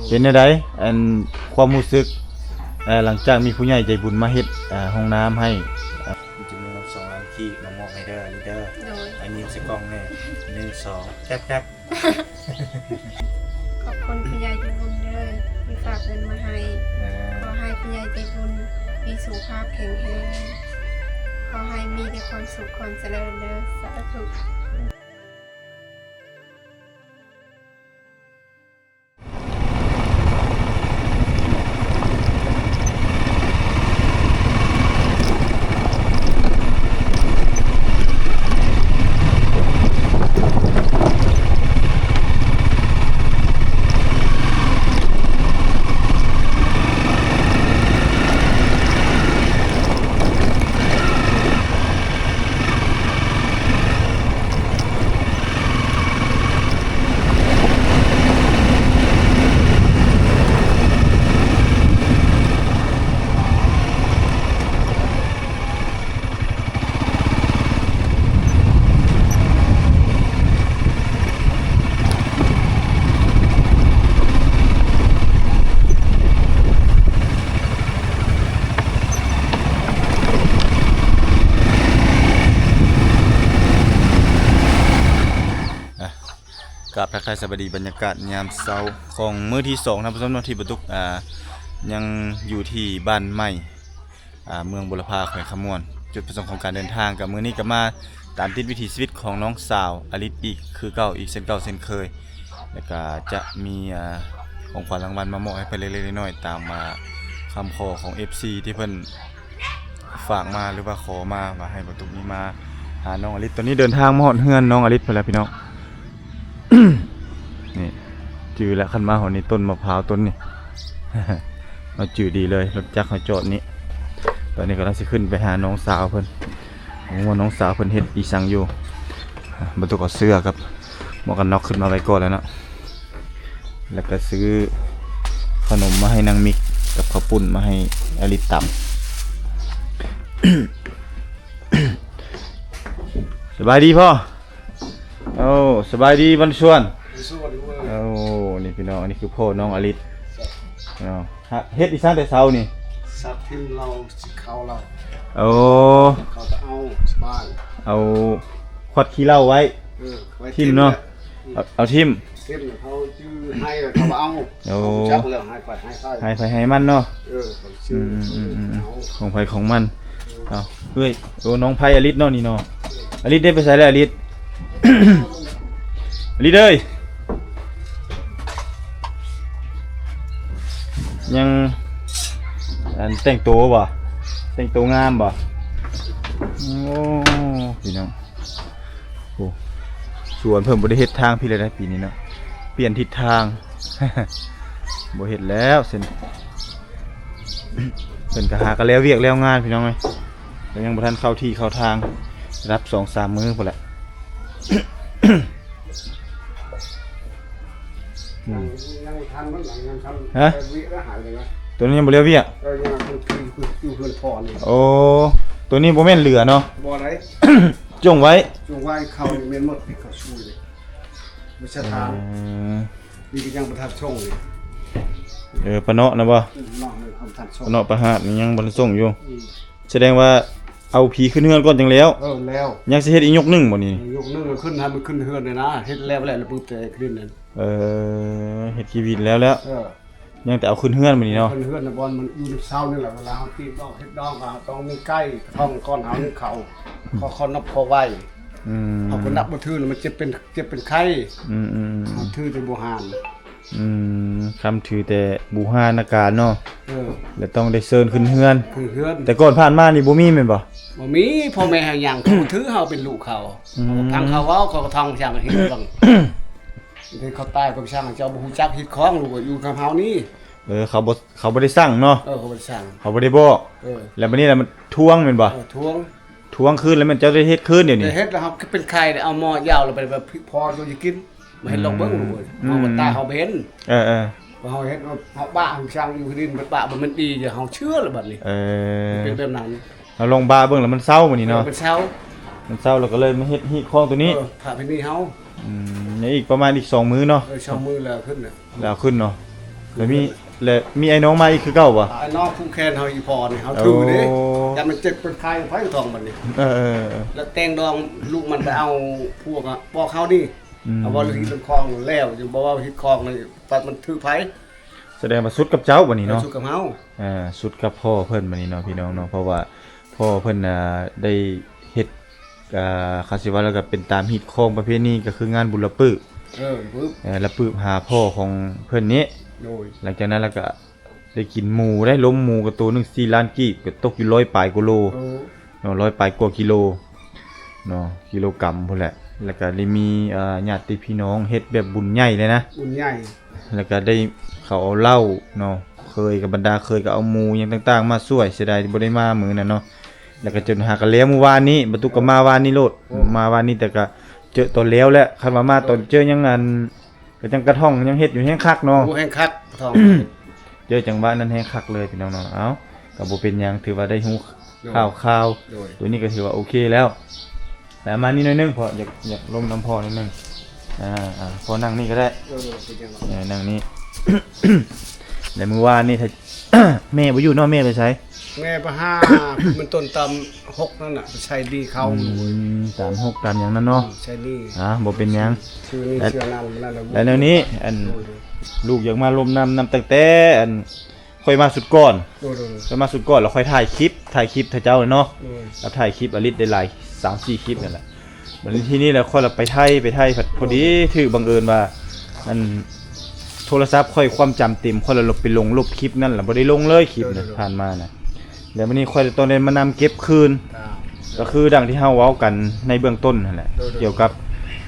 ເປັນແນວໃດ ອັນ ຄວາມຮູ້ສຶກ ເອີ ຫຼັງຈາກມີຜູ້ໃຫຍ່ໃຈບຸນມາເຮັດ ເອີ ຫ້ອງນ້ຳໃຫ້? ມີຈຳນວນສອງລ້ານກີບມາມອບໃຫ້ເດີ ອັນນີ້ເດີ ໂດຍ ອັນນີ້ໃສ່ກ່ອງແນ່ ໜຶ່ງ ສອງ ແກັບໆ. ຂອບຄຸນຜູ້ໃຫຍ່ໃຈບຸນເດີ ທີ່ຝາກເງິນມາໃຫ້. ເອີ ຂໍໃຫ້ຜູ້ໃຫຍ່ໃຈບຸນມີສຸຂະພາບແຂງແຮງ. ຂໍໃຫ້ມີແຕ່ຄວາມສຸກຄວາມຈະເລີນເດີ. ສາທຸ. ອ່ະ ກາບທັກທາຍສະບາຍດີ ບັນຍາກາດຍາມເຊົ້າຂອງມື້ທີສອງ ທ່ານຜູ້ຊົມເນາະ ທີ່ບໍ່ຕຸກ ອ່າ ຍັງຢູ່ທີ່ບ້ານໃໝ່ ອ່າ ເມືອງບົວລະພາ ແຂວງຄຳມ່ວນ. ຈຸດປະສົງຂອງການເດີນທາງກະມື້ນີ້ກະມາຕາມຕິດວິຖີຊີວິດຂອງນ້ອງສາວອາລິດອີກຄືເກົ່າ ອີກເຊັ່ນເກົ່າເຊັ່ນເຄີຍ ແລ້ວກະຈະມີ ອ່າ ຂອງຂວັນລາງວັນມາມອບໃຫ້ເພິ່ນເລັກໆນ້ອຍໆ ຕາມ ອ່າ ຄຳຂໍຂອງເອັຟຊີທີ່ເພິ່ນ ຝາກມາ ຫຼືວ່າຂໍມາວ່າໃຫ້ບໍ່ຕຸກນີ້ມາຫານ້ອງອາລິດ. ຕອນນີ້ເດີນທາງມາຮອດເຮືອນນ້ອງອາລິດພຸ້ນແລ້ວພີ່ນ້ອງ. ນີ້ຈື່ແລ້ວ ຄັນມາຮອດນີ້ ຕົ້ນມະພ້າວຕົ້ນນີ້ ເຮົາຈື່ດີເລີຍ ລົດຈັກເຮົາຈອດນີ້. ຕອນນີ້ກຳລັງຊິຂຶ້ນໄປຫານ້ອງສາວເພິ່ນ ບໍ່ຮູ້ວ່ານ້ອງສາວເພິ່ນເຮັດອີ່ສັງຢູ່. ບໍ່ຕຸກເອົາເສື້ອກັບໝວກກັນນັອກຂຶ້ນມາໄວ້ກ່ອນແລ້ວເນາະ. ແລ້ວກະຊື້ຂະໜົມມາໃຫ້ນາງມິກ ກັບເຂົ້າປຸ້ນມາໃຫ້ອາລິດຕຳ. ສະບາຍດີພໍ່. ໂອ້ ສະບາຍດີບັນຊວນ. ໂອ້ ນີ້ພີ່ນ້ອງ ອັນນີ້ຄືພໍ່ນ້ອງອາລິດເນາະ. ເຮັດອີ່ສັງແຕ່ເຊົ້ານີ້? ສັກຖິ້ມເຫຼົ້າ ຊິເຂົ້າເຫຼົ້າ. ໂອ້ ເຂົາຈະເອົາສະບາຍ ເອົາຂວດຂີ້ເຫຼົ້າໄວ້ ເອີ ໄວ້ຖິ້ມເນາະ. ເອົາ ເອົາຖິ້ມ ເຮັດໃຫ້ເຂົາຈື່ໃຫ້ແລ້ວເຂົາເອົາ. ໂອ້ ເຂົາຮູ້ຈັກແລ້ວ ໃຫ້ໃຜໃຫ້ໃຜ ໃຫ້ໃຜໃຫ້ມັນເນາະ. ເອີ ຂອງຊື່ ອືມໆໆ ຂອງໃຜຂອງມັນ. ເອີ ເອົາ ເອີຍ ໂອ້ ນ້ອງໃຜອາລິດເນາະນີ້ເນາະ. ອາລິດໄດ້ໄປໃສແລ້ວອາລິດ? ອາລິດເອີຍ ຍັງ ອັນ ແຕ່ງໂຕບໍ່? ແຕ່ງໂຕງາມບໍ່? ໂອ້ ພີ່ນ້ອງ ໂອ້ ສວນເພິ່ນບໍ່ໄດ້ເຮັດທາງພີ້ແລ້ວໃດ໋ ປີນີ້ເນາະ ປ່ຽນທິດທາງ ບໍ່ເຮັດແລ້ວເຊັ່ນ ເພິ່ນກະຫາກະແລ້ວວຽກແລ້ວງານພີ່ນ້ອງເອີຍ ແລ້ວຍັງບໍ່ທັນເຂົ້າທີ່ເຂົ້າທາງ ຮັບສອງສາມມື້ພຸ້ນແຫຼະ. ອືມ ຍັງ ຍັງບໍ່ທັນມັນ ຍັງທັນ ຮະ? ວຽກລະຫາຍເລີຍນະ ໂຕນີ້ຍັງບໍ່ແລ້ວວຽກ. ເອີ ຍັງທັນຄືຢູ່ເຮືອນພໍ່ນີ້. ໂອ້ ໂຕນີ້ບໍ່ແມ່ນເຫຼືອເນາະ? ບໍ່ໄດ້ ຈົ່ງໄວ້ ຈົ່ງໄວ້ ເຂົ້ານີ້ແມ່ນໝົດ ເຂົາຊູ້ເດ້ ບໍ່ສະຖານ. ເອີ ນີ້ກະຍັງບໍ່ທັນສົ່ງເລີຍ. ເອີ ປະເນາະນະບໍ່? ອືມ ເນາະ ເອີ ເຂົາບໍ່ທັນສົ່ງ ປະເນາະປະຫາດນີ້ຍັງບໍ່ທັນສົ່ງຢູ່. ອືມ ສະແດງວ່າເອົາຜີຂຶ້ນເຮືອນກ່ອນຈັ່ງແລ້ວ. ເອີ ແລ້ວ ຍັງຊິເຮັດອີກຍົກໜຶ່ງບໍ່ນີ້? ເອີ ຍົກໜຶ່ງຂຶ້ນ ໃຫ້ມັນຂຶ້ນເຮືອນແລ້ວນະ ເຮັດແລ້ວແຫຼະ ລະປຶບແຕ່ຄືນນັ້ນ. ເອີ ເຮັດຄີວິດແລ້ວແລ້ວ. ເອີ ຍັງແຕ່ເອົາຂຶ້ນເຮືອນບາດນີ້ເນາະ. ຂຶ້ນເຮືອນນະ ບ່ອນມັນຢູ່ນຳເສົານີ້ແຫຼະ ເວລາເຮົາຕີດອກເຮັດດອງ ເຮົາຕ້ອງມີໄກ່ກະທ່ອມກ່ອນ ເຮົາໜຶ້ງເຂົ້າ ອືມ ຂໍ ຂໍນັບຂໍໄຫວ້. ອືມ ເຮົາກະນັບບໍ່ຖືກ ມັນເຈັບເປັນ ເຈັບເປັນໄຂ້. ອືມໆ ເຮົາຖືແຕ່ບູຮານ. ອືມ ຄຳຖືແຕ່ບູຮານນະການເນາະ. ເອີ ແລ້ວຕ້ອງໄດ້ເຊີນຂຶ້ນເຮືອນ ຂຶ້ນເຮືອນ. ແຕ່ກ່ອນຜ່ານມານີ້ບໍ່ມີແມ່ນບໍ່? ບໍ່ມີ ພໍ່ແມ່ເຮົາຍັງ ເຂົາຖື ເຮົາເປັນລູກເຂົາ. ອືມ ເຂົາກະຟັງເຂົາເວົ້າ ເຂົາກະທອງຊ່າງເຮັດເບິ່ງ. ເດ ເຂົາຕາຍກະຊ່າງ ເຈົ້າບໍ່ຮູ້ຈັກເຮັດຂອງ ລູກ ຢູ່ກັບເຮົານີ້. ເອີ ເຂົາບໍ່ ເຂົາບໍ່ໄດ້ສັ່ງເນາະ. ເອີ ເຂົາບໍ່ໄດ້ສັ່ງ ເຂົາບໍ່ໄດ້ບອກ. ເອີ ແລ້ວບາດນີ້ລະມັນທວງແມ່ນບໍ່? ເອີ ທວງ ທວງຄືນ ແລ້ວແມ່ນເຈົ້າໄດ້ເຮັດຄືນດຽວນີ້? ໄດ້ເຮັດແລ້ວ ເຮົາເປັນໄຂ້ ເອົາໝໍຢາວລະໄປ ພໍຢູ່ຈະກິນ ມາເຮັດລອງເບິ່ງ ອືມ ລູກເອີຍ. ອືມ ເຮົາບໍ່ຕາຍ ເຮົາບໍ່ເຫັນ. ເອີໆ ເຮົາເຮັດ ເຮົາບ້າ ເຮົາຊ່າງຢູ່ດິນ ບ້າ ບໍ່ແມ່ນດີ ເຮົາເຊື່ອລະບາດນີ້. ເອີ ເປັນແບບນັ້ນ. ເຮົາລອງບາເບິ່ງລະມັນເຊົາບາດນີ້ເນາະ. ເອີ ມັນເຊົາ ມັນເຊົາລະກະເລີຍມາເຮັດຮີດຄອງໂຕນີ້. ເອີ ພາໄປນີ້ເຮົາ. ອືມ ຍັງອີກປະມານອີກສອງມື້ເນາະ. ເອີ ສອງມື້ແລ້ວຂຶ້ນນະ ແລ້ວຂຶ້ນເນາະ. ແລ້ວມີ ແລ້ວມີອ້າຍນ້ອງມາອີກຄືເກົ່າບໍ່? ອ້າຍນ້ອງຜູກແຂນເຮົາອີ່ພໍນີ້ ເຮົາຖືເດ້. ໂອ້ ຢ້ານມັນເຈັບເປັນໄຂ້ໄປທ້ອງບັດນີ້. ເອີໆ ແລ້ວແຕ່ງດອງລູກມັນໄປເອົາຜົວກັບປອກເຮົານີ້. ອືມ ເອົາເວົ້າເລື່ອງຮີດເລື່ອງຄອງແລ້ວ ຍັງບໍ່ເວົ້າຮີດຄອງເລີຍ ປັດມັນຖືໄປ. ສະແດງວ່າສຸດກັບເຈົ້າບັດນີ້ເນາະ. ເອີ ສຸດກັບເຮົາ. ອ່າ ສຸດກັບພໍ່ເພິ່ນບັດນີ້ເນາະ ພີ່ນ້ອງເນາະ. ເພາະວ່າພໍ່ເພິ່ນ ອ່າ ໄດ້ເຮັດ ອ່າ ຄັນຊິເວົ້າແລ້ວກໍເປັນຕາມຮີດຄອງປະເພນີ ກໍຄືງານບຸນລະປືບ. ເອີ ລະປືບ. ເອີ ລະປືບຫາພໍ່ຂອງເພິ່ນນີ້. ໂດຍ. ຫຼັງຈາກນັ້ນແລ້ວກໍໄດ້ກິນໝູໄດ້ ລົມໝູກໍໂຕໜຶ່ງສີ່ລ້ານກີບ ກໍຕົກຢູ່ຮ້ອຍປາຍກວ່າໂລ. ໂອ້ ເນາະ ຮ້ອຍປາຍກວ່າກິໂລເນາະ ກິໂລກຣາມພຸ້ນແຫຼະ. ແລ້ວກໍໄດ້ມີ ເອີ ຍາດຕິພີ່ນ້ອງເຮັດແບບບຸນໃຫຍ່ເລີຍນະ ບຸນໃຫຍ່. ແລ້ວກໍໄດ້ເຂົາເອົາເຫຼົ້າເນາະ ເຄີຍກັບບັນດາເຄີຍກໍເອົາໝູຫຍັງຕ່າງໆມາຊ່ວຍ. ເສຍດາຍທີ່ບໍ່ໄດ້ມາມື້ນັ້ນເນາະ. ແລ້ວກໍຈົນຫາກັນແລ້ວມື້ວານນີ້ ບັດຕຸກກໍມາວານນີ້ໂລດ. ໂອ້ ມາວານນີ້ແຕ່ກໍເຈີຕອນແລ້ວແຫຼະ. ຄັນວ່າມາຕອນເຈີຍັງອັນ ກໍຍັງກະທ່ອງຍັງເຮັດຢູ່ແຮງຄັກເນາະ. ໂອ້ ແຮງຄັກ ກະທ່ອງ. ເຈີຈັງຫວະນັ້ນແຮງຄັກເລີຍພີ່ນ້ອງເນາະ. ເອົ້າ ກໍບໍ່ເປັນຫຍັງ ຖືວ່າໄດ້ຮູ້ ໂດຍ ຂ່າວໆ. ໂດຍ. ໂຕນີ້ກໍຖືວ່າໂອເຄແລ້ວ. ແລ້ວມານີ້ໜ້ອຍໜຶ່ງ ເພາະຢາກ ຢາກລົມນຳພໍ່ໜ້ອຍໜຶ່ງ. ອ່າໆ ພໍ່ນັ່ງນີ້ກໍໄດ້. ໂດຍໆ ເປັນຫຍັງເນາະ. ເອີ ນັ່ງນີ້. ແລ້ວມື້ວານນີ້ ແມ່ບໍ່ຢູ່ເນາະ ແມ່ໄປໃສ? ແມ່ໄປຫາ ມັນຕົ້ນຕຳຫົກນັ້ນນະ ໄປໃສ່ດີເຂົາ. ອືມ ຕຳຫົກຕຳຫຍັງນັ້ນເນາະ. ອືມ ໃສ່ດີ. ອ່າ ບໍ່ເປັນຫຍັງ. ຊື່ນີ້ ແລະ ເຊື່ອນັ້ນນັ້ນລະ ແລະແນວນີ້ ອັນ ໂດຍໆ ລູກຢາກມາລົມນຳ ນຳຕັ້ງແຕ່ ອັນ ຂ້ອຍມາຊຸດກ່ອນ. ໂດຍໆ ຂ້ອຍມາຊຸດກ່ອນ ແລ້ວຂ້ອຍຖ່າຍຄລິບ ຖ່າຍຄລິບໃຫ້ເຈົ້າເນາະ. ໂດຍ. ແລ້ວຖ່າຍຄລິບອາລິດໄດ້ຫຼາຍ ສາມສີ່ຄລິບນັ້ນແຫຼະ. ບັດນີ້ທີນີ້ແລ້ວຂ້ອຍລະໄປໄຖ ໄປໄຖ ພັດພໍດີຖືກບັງເອີນວ່າ ອັນ ໂທລະສັບຂ້ອຍຄວາມຈຳເຕັມ ຂ້ອຍລະລົບ ໄປລົງລົບຄລິບນັ້ນລະ ບໍ່ໄດ້ລົງເລີຍຄລິບນັ້ນ ໂດຍໆ ຜ່ານມານະ. ແລ້ວບັດນີ້ຂ້ອຍລະຕ້ອງໄດ້ມານຳເກັບຄືນ. ອ່າ ກໍຄືດັ່ງທີ່ເຮົາເວົ້າກັນໃນເບື້ອງຕົ້ນຫັ້ນແຫຼະ. ໂດຍໆ ກ່ຽວກັບ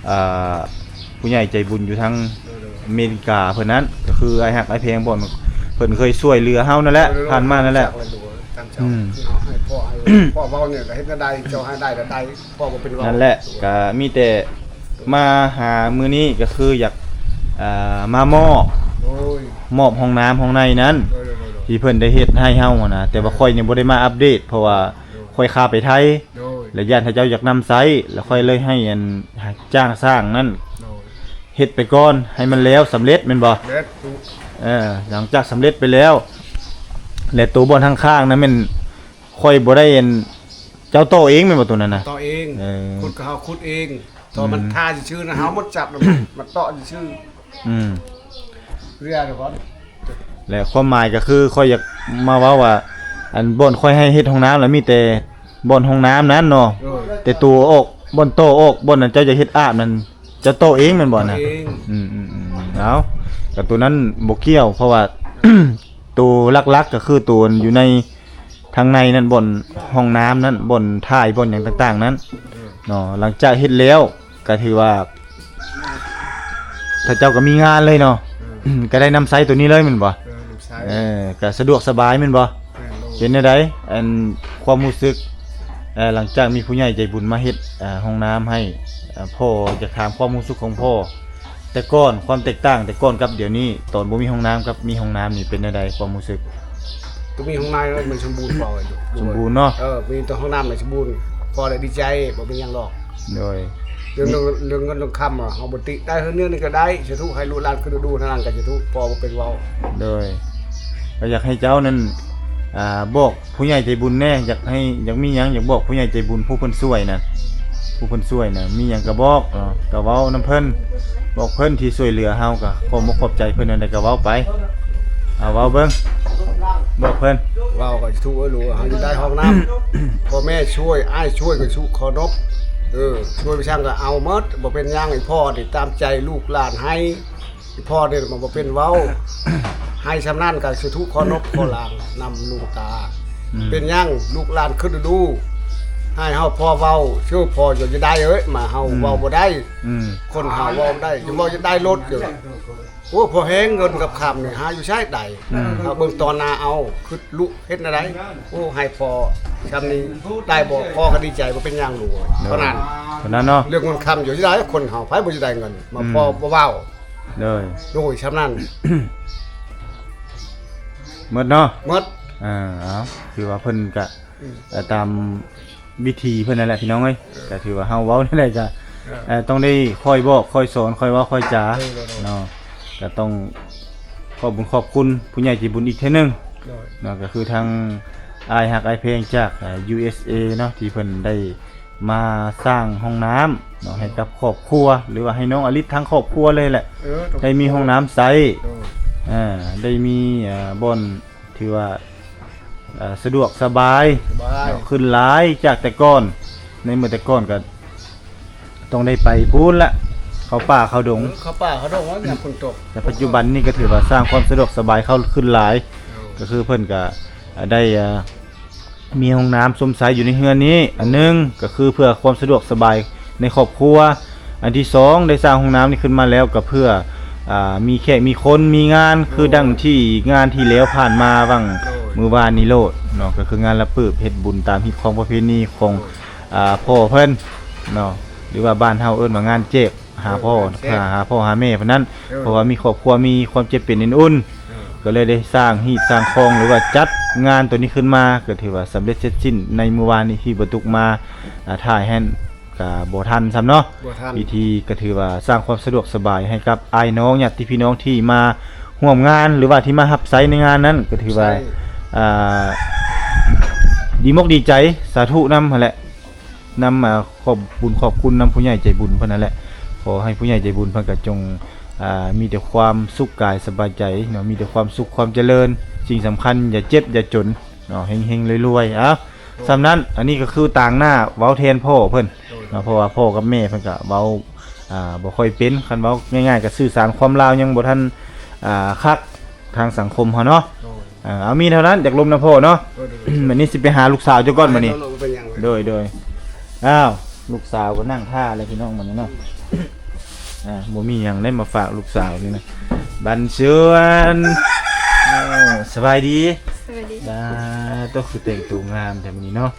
ອ່າ ຜູ້ໃຫຍ່ໃຈບຸນຢູ່ທາງ ໂດຍໆ ອາເມລິກາເພິ່ນນັ້ນ ກໍຄືອ້າຍຮັກອ້າຍແພງ ບ່ອນເພິ່ນເຄີຍຊ່ວຍເຫຼືອເຮົານັ້ນແຫຼະ ໂດຍໆ ຜ່ານມານັ້ນແຫຼະ. ຕາມເຈົ້າ ອືມ ເຮົາໃຫ້ພໍ່ ໃຫ້ພໍ່ເວົ້ານີ້ກໍເຮັດແນວໃດ ເຈົ້າໃຫ້ໄດ້ແນວໃດ ພໍ່ກໍເປັນເວົ້າ. ນັ້ນແຫຼະ ກໍມີແຕ່ມາຫາມື້ນີ້ ກໍຄືຢາກ ອ່າ ມາມອບ ໂດຍ ມອບຫ້ອງນ້ຳຫ້ອງໃນນັ້ນ ໂດຍໆໆໆ ທີ່ເພິ່ນໄດ້ເຮັດໃຫ້ເຮົາຫັ້ນນະ. ແຕ່ວ່າຂ້ອຍຍັງບໍ່ໄດ້ມາອັບເດດ ເພາະວ່າ ໂດຍ ຂ້ອຍຄາໄປໄທ ໂດຍ ແລະ ຢ້ານເຂົາເຈົ້າຢາກນຳໃຊ້ ແລ້ວຂ້ອຍເລີຍໃຫ້ອັນຈ້າງຊ່າງນັ້ນ ໂດຍ ເຮັດໄປກ່ອນ ໃຫ້ມັນແລ້ວສຳເລັດແມ່ນບໍ່? ແມ່ນ. ເອີ ຫຼັງຈາກສຳເລັດໄປແລ້ວ ແລະ ໂຕບ່ອນຂ້າງໆນັ້ນແມ່ນຂ້ອຍບໍ່ໄດ້ອັນ ເຈົ້າຕໍ່ເອງແມ່ນບໍ່ໂຕນັ້ນນະ? ຕໍ່ເອງ. ເອີ ຂຸດກໍເຮົາຂຸດເອງ. ຕອນມັນ ອືມ ທ່າຊື່ໆນະ ເຮົາໝົດຈັບແລ້ວ ມັນເຕາະຊື່ໆ. ອືມ ເວລາກ່ອນ. ແລະ ຄວາມໝາຍກໍຄືຂ້ອຍຢາກມາເວົ້າວ່າ ອັນບ່ອນຂ້ອຍໃຫ້ເຮັດຫ້ອງນ້ຳລະ ມີແຕ່ບ່ອນຫ້ອງນ້ຳນັ້ນເນາະ. ໂດຍ. ແຕ່ຕົວອອກ ບ່ອນຕໍ່ອອກ ບ່ອນນັ້ນເຈົ້າຢາກເຮັດອາບນັ້ນ ເຈົ້າຕໍ່ເອງແມ່ນບໍ່ນະ? ຕໍ່ເອງ. ອືມໆໆ ເອົາ ກໍຕົວນັ້ນບໍ່ກ່ຽວ ເພາະວ່າ ໂຕຫຼັກໆກໍຄືໂຕຢູ່ໃນ ທາງໃນນັ້ນ ບ່ອນຫ້ອງນ້ຳນັ້ນ ບ່ອນຖ່າຍ ບ່ອນຫຍັງຕ່າງໆນັ້ນ ເອີ ເນາະ. ຫຼັງຈາກເຮັດແລ້ວ ກໍຖືວ່າ ເຂົາເຈົ້າກໍມີງານເລີຍເນາະ. ເອີ ກໍໄດ້ນຳໃຊ້ໂຕນີ້ເລີຍແມ່ນບໍ່? ເອີ ນຳໃຊ້. ເອີ ກໍສະດວກສະບາຍແມ່ນບໍ່? ແມ່ນໂລດ. ເປັນແນວໃດ ອັນ ຄວາມຮູ້ສຶກ ເອີ ຫຼັງຈາກມີຜູ້ໃຫຍ່ໃຈບຸນມາເຮັດ ເອີ ຫ້ອງນ້ຳໃຫ້ ເອີ ພໍ່ ຢາກຖາມຄວາມຮູ້ສຶກຂອງພໍ່ ແຕ່ກ່ອນ ຄວາມແຕກຕ່າງແຕ່ກ່ອນກັບດຽວນີ້ ຕອນບໍ່ມີຫ້ອງນ້ຳກັບມີຫ້ອງນ້ຳນີ້ ເປັນແນວໃດຄວາມຮູ້ສຶກ? ກໍມີຫ້ອງນ້ຳມັນສົມບູນພໍຢູ່. ສົມບູນເນາະ. ເອີ ມີແຕ່ຫ້ອງນ້ຳມັນສົມບູນ ພໍແລ້ວດີໃຈ ບໍ່ເປັນຫຍັງດອກ. ໂດຍ. ເລື່ອງ ມີ ເລື່ອງເງິນເລື່ອງຄຳ ເຮົາບໍ່ຕິໄດ້ ເຮືອນນີ້ກໍໄດ້ ສາທຸ ໃຫ້ລູກຫຼານຂຶ້ນດູເທົ່ານັ້ນກໍສາທຸ ພໍບໍ່ເປັນເວົ້າ. ໂດຍ. ກໍຢາກໃຫ້ເຈົ້ານັ້ນ ອ່າ ບອກ ຜູ້ໃຫຍ່ໃຈບຸນແດ່ ຢາກໃຫ້ ຢາກມີຫຍັງ ຢາກບອກຜູ້ໃຫຍ່ໃຈບຸນ ຜູ້ເພິ່ນຊ່ວຍນະ ຜູ້ເພິ່ນຊ່ວຍນະ ມີຫຍັງກໍບອກເນາະ ກໍເວົ້ານຳເພິ່ນ ບອກເພິ່ນທີ່ຊ່ວຍເຫຼືອເຮົາ ກໍຂອບອົກຂອບໃຈເພິ່ນ ອັນໃດກໍເວົ້າໄປ ເອົາເວົ້າເບິ່ງ ບອກເພິ່ນ. ເວົ້າກໍສາທຸ ເອີ ລູກ ເຮົາຢາກໄດ້ຫ້ອງນ້ຳ ພໍ່ແມ່ຊ່ວຍ ອ້າຍຊ່ວຍ ກໍສາທຸ ເຄົາລົບ ເອີ ຊ່ວຍໄປຊ່າງກໍເອົາໝົດ ບໍ່ເປັນຫຍັງ ອີ່ພໍ່ນີ້ຕາມໃຈລູກຫຼານໃຫ້. ອີ່ພໍ່ນີ້ມັນບໍ່ເປັນເວົ້າ ໃຫ້ຊ່ຳນັ້ນກໍສາທຸ ເຄົາລົບເຄົາລາງນຳຫຼວງຕາ. ອືມ ເປັນຫຍັງລູກຫຼານຂຶ້ນດູ ໃຫ້ເຮົາພໍ່ເວົ້າ ເຊື່ອພໍ່ຢູ່ຈະໄດ້ເອີຍ ມາເຮົາ ອືມ ເວົ້າບໍ່ໄດ້. ອືມ ຄົນເຮົາເວົ້າໄດ້ ຈະເວົ້າຈະໄດ້ລົດຢູ່. ໂອ້ ພໍແຮງເງິນກັບຄຳນີ້ ຫາຢູ່ໃສໄດ້? ອືມ ເຮົາເບິ່ງຕໍ່ໜ້າເອົາ ຄິດລຸເຮັດແນວໃດ? ໂອ້ ໃຫ້ພໍ່ຊ່ຳນີ້ໄດ້ບໍ່? ພໍ່ກໍດີໃຈ ບໍ່ເປັນຫຍັງລູກ. ໂດຍ ເທົ່ານັ້ນ ເທົ່ານັ້ນເນາະ. ເລື່ອງເງິນຄຳຢູ່ໃສ ຄົນເຮົາໃຜບໍ່ຢາກໄດ້ເງິນ ມາ ອືມ ພໍບໍ່ເວົ້າ. ໂດຍ ໂດຍ ຊ່ຳນັ້ນ ໝົດເນາະ ໝົດ. ເອີ ເອົາ ຄືວ່າເພິ່ນກະ ອືມ ເອີ ຕາມວິທີເພິ່ນນັ້ນແຫຼະພີ່ນ້ອງເອີຍ. ເອີ ກະຖືວ່າເຮົາເວົ້າແນວໃດກະ ເອີ ເອີ ຕ້ອງໄດ້ຄ່ອຍບອກຄ່ອຍສອນ ຄ່ອຍເວົ້າຄ່ອຍຈາ ເອີ ເນາະ. ກະຕ້ອງ ຂອບບຸນຂອບຄຸນຜູ້ໃຫຍ່ໃຈບຸນອີກເທື່ອໜຶ່ງ ໂດຍ ເນາະ ກໍຄືທາງອ້າຍຮັກອ້າຍແພງຈາກ ເອີ ຢູເອສເອ ເນາະ ທີ່ເພິ່ນໄດ້ມາສ້າງຫ້ອງນ້ຳເນາະ ໃຫ້ກັບຄອບຄົວ ຫຼືວ່າໃຫ້ນ້ອງອາລິດທັງຄອບຄົວເລີຍແຫຼະ ເອີ ໄດ້ມີຫ້ອງນ້ຳໃຊ້ ໂດຍ ເອີ ໄດ້ມີ ເອີ ບ່ອນ ຖືວ່າ ເອີ ສະດວກສະບາຍ ສະບາຍ ເນາະ ຂຶ້ນຫຼາຍຈາກແຕ່ກ່ອນ ໃນເມື່ອແຕ່ກ່ອນກໍຕ້ອງໄດ້ໄປພຸ້ນລະ ເຂົ້າປ່າເຂົ້າດົງ ເອີ ເຂົ້າປ່າເຂົ້າດົງ ຍາມຝົນຕົກ ແຕ່ປັດຈຸບັນນີ້ກໍຖືວ່າສ້າງຄວາມສະດວກສະບາຍເຂົ້າຂຶ້ນຫຼາຍ ໂດຍ ກໍຄືເພິ່ນກໍໄດ້ ເອີ ມີຫ້ອງນ້ຳຊົມໃຊ້ຢູ່ໃນເຮືອນນີ້ ອັນໜຶ່ງກໍຄືເພື່ອຄວາມສະດວກສະບາຍໃນຄອບຄົວ ອັນທີສອງ ໄດ້ສ້າງຫ້ອງນ້ຳນີ້ຂຶ້ນມາແລ້ວກໍເພື່ອ ອ່າ ມີແຂກມີຄົນມີງານ ໂດຍ ຄືດັ່ງທີ່ງານທີ່ແລ້ວຜ່ານມາຫວ່າງ ໂດຍ ມື້ວານນີ້ໂລດເນາະ ກໍຄືງານລະປຶບເຮັດບຸນຕາມຮີດຄອງປະເພນີຂອງ ໂດຍ ອ່າ ພໍ່ເພິ່ນເນາະ ຫຼືວ່າບ້ານເຮົາເອີ້ນວ່າງານແຈກ ຫາພໍ່ ໂດຍ ຫາ ຫາພໍ່ຫາແມ່ເພິ່ນນັ້ນ ໂດຍ ເພາະວ່າມີຄອບຄົວ ມີຄວາມເຈັບເປັນເອັນອຸ່ນ ໂດຍ ກໍເລີຍໄດ້ສ້າງຮີດສ້າງຄອງ ຫຼືວ່າຈັດງານໂຕນີ້ຂຶ້ນມາ ກໍຖືວ່າສຳເລັດເສັດສິ້ນໃນມື້ວານນີ້ ທີ່ບໍ່ຕຸກມາ ອ່າ ຖ່າຍໃຫ້ ກໍບໍ່ທັນຊ້ຳເນາະ ບໍ່ທັນ ພິທີກໍຖືວ່າສ້າງຄວາມສະດວກສະບາຍໃຫ້ກັບອ້າຍນ້ອງ ຍາດຕິພີ່ນ້ອງທີ່ມາຮ່ວມງານ ຫຼືວ່າທີ່ມາຮັບໃຊ້ໃນງານນັ້ນ ກໍຖືວ່າ ໃຊ່ ອ່າ ດີມົກດີໃຈ ສາທຸນຳຫັ້ນແຫຼະ ນຳ ອ່າ ຂອບບຸນຂອບຄຸນນຳຜູ້ໃຫຍ່ໃຈບຸນເພິ່ນນັ້ນແຫຼະ ຂໍໃຫ້ຜູ້ໃຫຍ່ໃຈບຸນເພິ່ນກໍຈົ່ງ ອ່າ ມີແຕ່ຄວາມສຸກກາຍສະບາຍໃຈເນາະ ມີແຕ່ຄວາມສຸກຄວາມຈະເລີນ ສິ່ງສຳຄັນຢ່າເຈັບຢ່າຈົນເນາະ ເຮັງໆລວຍໆ ເອົ້າ ສ່ຳນັ້ນ ອັນນີ້ກໍຄືຕາງໜ້າເວົ້າແທນພໍ່ເພິ່ນ ໂດຍ ເນາະ ເພາະວ່າພໍ່ກັບແມ່ເພິ່ນກໍເວົ້າ ອ່າ ບໍ່ຄ່ອຍເປັນ ຄັນເວົ້າງ່າຍໆກໍສື່ສານຄວາມລາວຍັງບໍ່ທັນ ອ່າ ຄັກ ທາງສັງຄົມເຮົາເນາະ ໂດຍ ເອີ ເອົາມີເທົ່ານັ້ນ ຢາກລົມນຳພໍ່ເນາະ ໂດຍ ໂດຍ ບັດນີ້ຊິໄປຫາລູກສາວເຈົ້າກ່ອນບັດນີ້ ໂດຍ ໂດຍ ອ້າວ ລູກສາວກໍນັ່ງຖ້າແລ້ວພີ່ນ້ອງບັດນີ້ເນາະ ອ່າ ບໍ່ມີຫຍັງໄດ້ມາຝາກລູກສາວນີ້ນະ ບັນຊວນ ເອີ ສະບາຍດີ ສະບາຍດີ ອ່າ ໂຕຄືແຕ່ງໂຕງາມແທ້ມື້ນີ້ເນາະ